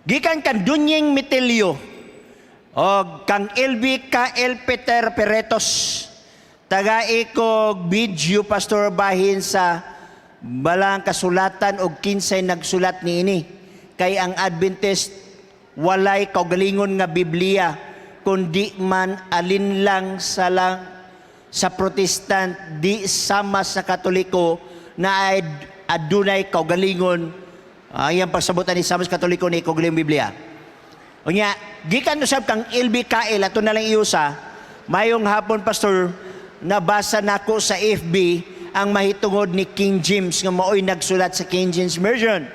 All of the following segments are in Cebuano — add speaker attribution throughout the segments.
Speaker 1: Gikan kang Dunying Mitilio o kang LB KL Peter Peretos. Tagai kog video, Pastor, bahin sa balang kasulatan og kinsay nagsulat niini. Kay ang Adventist walay kaugalingon nga Biblia kundi man alin lang sa lang sa Protestant, di sama sa Katoliko na ay adunay kaugalingon. Iyang pagsabutan ni sama sa Katoliko ni kaugalingon Biblia. Unya, gikan usab kang LBKL, ato na lang iusa. "Mayong hapon, Pastor, nabasa nako sa FB ang mahitungod ni King James nga maoy nagsulat sa King James Version.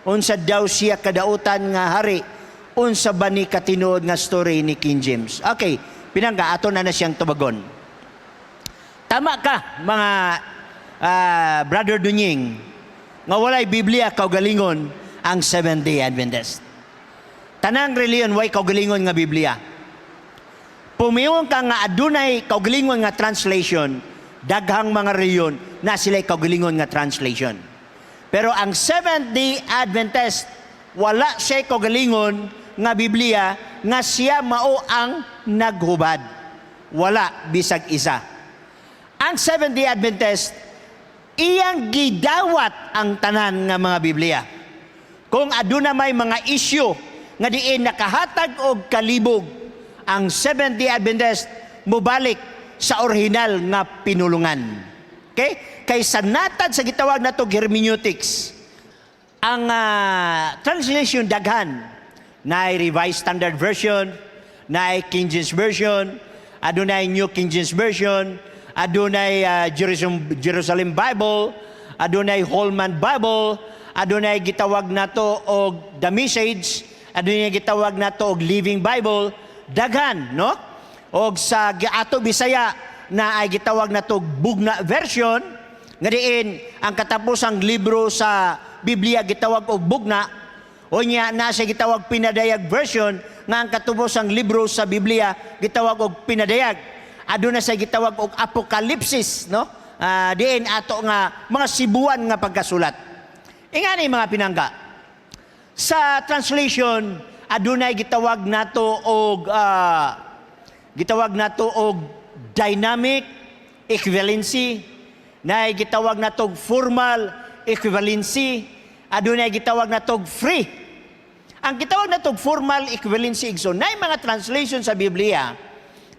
Speaker 1: Unsa daw siya kadautan nga hari? Unsa ba ni katinuod nga story ni King James?" Okay, pinangga, ato na na siyang tubagon. Tama ka, mga Brother Dunying, nga walay Biblia kaugalingon ang Seventh-day Adventist. Tanang reliyon way kaugalingon nga Biblia. Pumiyon ka nga adunay kaugalingon nga translation, daghang mga reliyon na sila'y kaugalingon nga translation. Pero ang Seventh-day Adventist, wala siya kaugalingon nga Biblia nga siya mao ang naghubad. Wala bisag isa. Ang Seventh-day Adventist, iyang gidawat ang tanan nga mga Biblia. Kung aduna may mga isyu nga diin nakahatag og kalibog, ang Seventh-day Adventist mobalik sa orihinal nga pinulungan. Okay? Kay sa natad sa gitawag nato hermeneutics, ang translation daghan na Revised Standard Version, na King James Version, adunay New King James Version, adunay Jerusalem Bible, adunay Holman Bible, adunay gitawag nato og The Message, adunay gitawag nato og Living Bible, daghan, no? Og sa ato Bisaya na ay gitawag nato og Bugna version nga diin ang katapusang libro sa Biblia gitawag og Bugna. O nya na siya gitawag Pinadayag version nga ang katapusang libro sa Biblia gitawag og Pinadayag. Aduna siya gitawag og Apokalipsis, no? Diin ato nga mga sibuan nga pagkasulat. Ingani, mga pinangga. Sa translation, adunay gitawag nato og dynamic equivalency, na gitawag nato og formal equivalency, adunay gitawag nato og free. Ang gitawag nato og formal equivalency, igsoon, na mga translation sa Biblia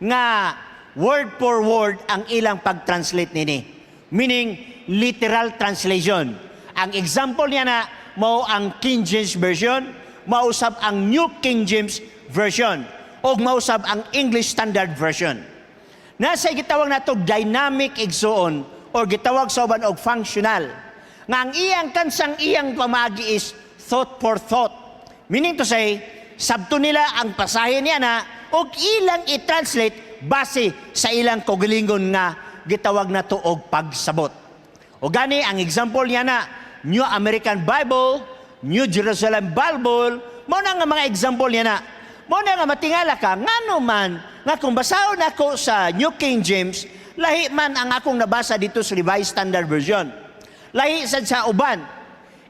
Speaker 1: nga word for word ang ilang pag-translate nini. Meaning, literal translation. Ang example niya na mao ang King James Version, mausab ang New King James Version, o mausab ang English Standard Version. Nasa gitawag nato dynamic, igsoon, or gitawag sa uban og functional. Nga ang iyang kansang iyang pamagi is thought for thought. Meaning to say, sabto nila ang pasahe niya na og ilang i-translate base sa ilang kaugalingon nga gitawag nato og pagsabot. O gani ang example niya na New American Bible, New Jerusalem Bible, mao na nga mga example niya na. Mao na nga matingala ka, ngano man nga kung basahon ako sa New King James, lahi man ang akong nabasa dito sa Revised Standard Version. Lahi sad sa uban.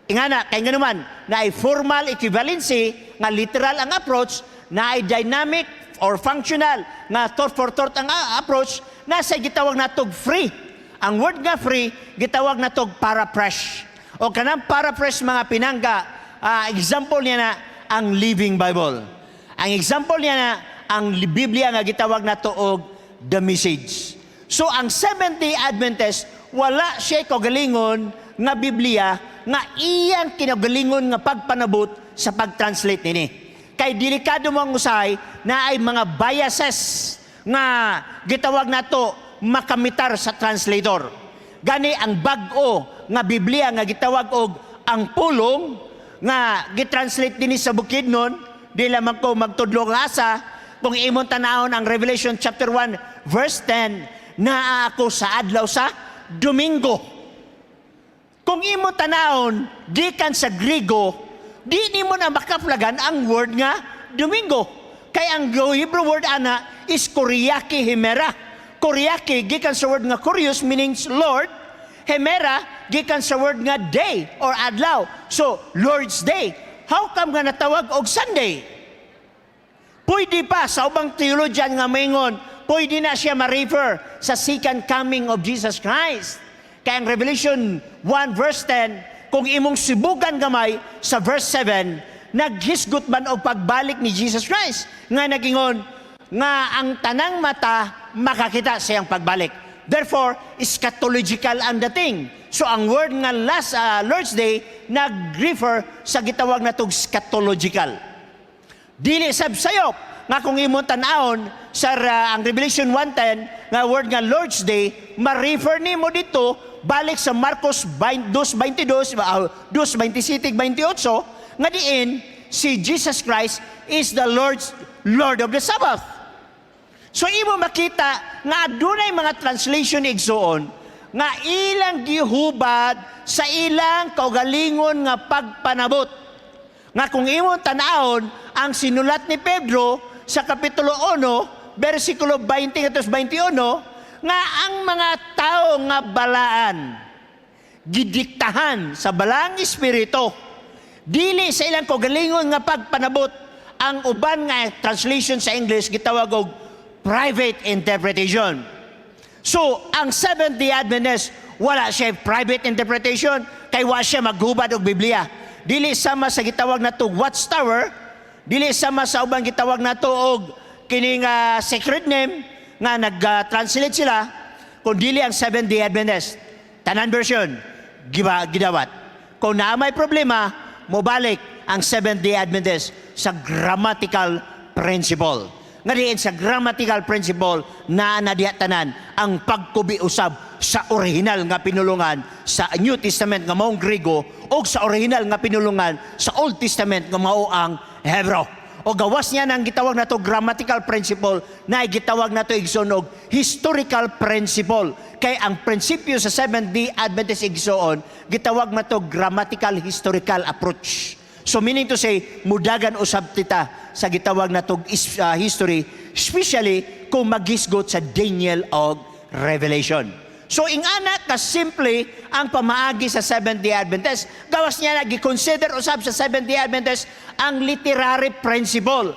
Speaker 1: Ingana, kay ngano man, na ay formal equivalency, nga literal ang approach, na ay dynamic or functional, nga thought for thought ang approach, nasa gitawag natog free. Ang word nga free, gitawag natog paraphrase. O kanang paraphrase, mga pinangga, example niya na ang Living Bible. Ang example niya na ang Biblia nga gitawag nato og The Message. So ang Seventh-day Adventist, wala siya kaugalingon nga Biblia nga iyang kinagalingon nga pagpanabot sa pag-translate nini. Kay delikado mo ang usahay na ay mga biases nga gitawag nato makamitar sa translator. Gani ang bag-o nga Biblia nga gitawag og Ang Pulong nga gitranslate dinhi sa Bukidnon, di lamang ko magtudlo nga asa, kung imong tanawon ang Revelation chapter 1 verse 10, naa ako sa adlaw sa Domingo. Kung imo tanawon gikan sa Grigo, di nimo na makaplagan ang word nga Domingo. Kay ang Hebrew word ana is Kuriaki Himera. Kuriaki gikan sa word nga Kurios, meaning Lord. Hemera gikan sa word nga day or adlaw. So, Lord's Day. How come nga natawag og Sunday? Pwede pa sa ubang theologian nga maingon, pwede na siya ma-refer sa second coming of Jesus Christ. Kaya ang Revelation 1 verse 10, kung imong sibugan gamay sa verse 7, naghisgot man og pagbalik ni Jesus Christ nga nagingon nga ang tanang mata makakita sa iyang pagbalik. Therefore, eschatological ang dating. So ang word nga last Lord's Day nag-refer sa gitawag natog eschatological. Dili sab sayop nga kung imong tan-awon sa ang Revelation 1:10 nga word nga Lord's Day, ma-refer nimo dito balik sa Marcos 2:22, 2:27 28 nga diin si Jesus Christ is the Lord's Lord of the Sabbath. So imo makita nga adunay mga translation, igsuon, nga ilang gihubad sa ilang kaugalingon nga pagpanabot. Nga kung imong tan-awon ang sinulat ni Pedro sa Kapitulo 1, versikulo 20 ngadto 21, nga ang mga tao nga balaan gidiktahan sa Balaang Espiritu, dili sa ilang kaugalingon nga pagpanabot. Ang uban nga translation sa English gitawag og private interpretation. So, ang Seventh-day Adventist, wala siya private interpretation kay wa siya maghubad og Biblia. Dili sama sa gitawag nato Watchtower, dili sama sa ubang gitawag nato og kining Sacred Name nga nag-translate sila, kung dili ang Seventh-day Adventist. Tanan version giba gidawat. Kung naa may problema, mobalik ang Seventh-day Adventist sa grammatical principle. Nga diin sa grammatical principle na na diha tanan ang pagkubi usab sa original nga pinulungan sa New Testament nga maong Griego o sa original nga pinulungan sa Old Testament nga mao ang Hebreo. O gawas niya ng gitawag nato grammatical principle na gitawag nato, igsoon, og historical principle. Kay ang prinsipyo sa Seventh-day Adventist, igsoon, gitawag nato grammatical historical approach. So meaning to say, mudagan usab tita sa gitawag nato history, especially kung maghisgot sa Daniel og Revelation. So ingana ka simple ang pamaagi sa Seventh-day Adventist. Gawas niya na gi-consider usab sa Seventh-day Adventist ang literary principle.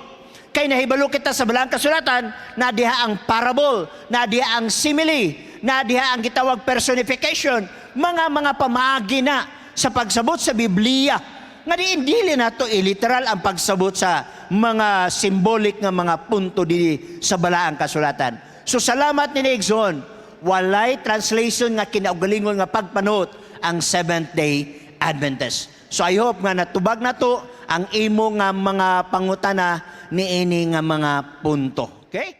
Speaker 1: Kay nahibalo kita sa Balaang Kasulatan na diha ang parable, na diha ang simile, na diha ang gitawag personification, mga pamaagi na sa pagsabot sa Biblia. Nga di dili nato iliteral ang pagsabot sa mga symbolic nga mga punto di sa Balaang Kasulatan. So salamat ni igsoon, walay translation nga kinaugalingon nga pagpanuot ang Seventh-day Adventist. So I hope nga natubag nato ang imo nga mga pangutana niini nga mga punto. Okay?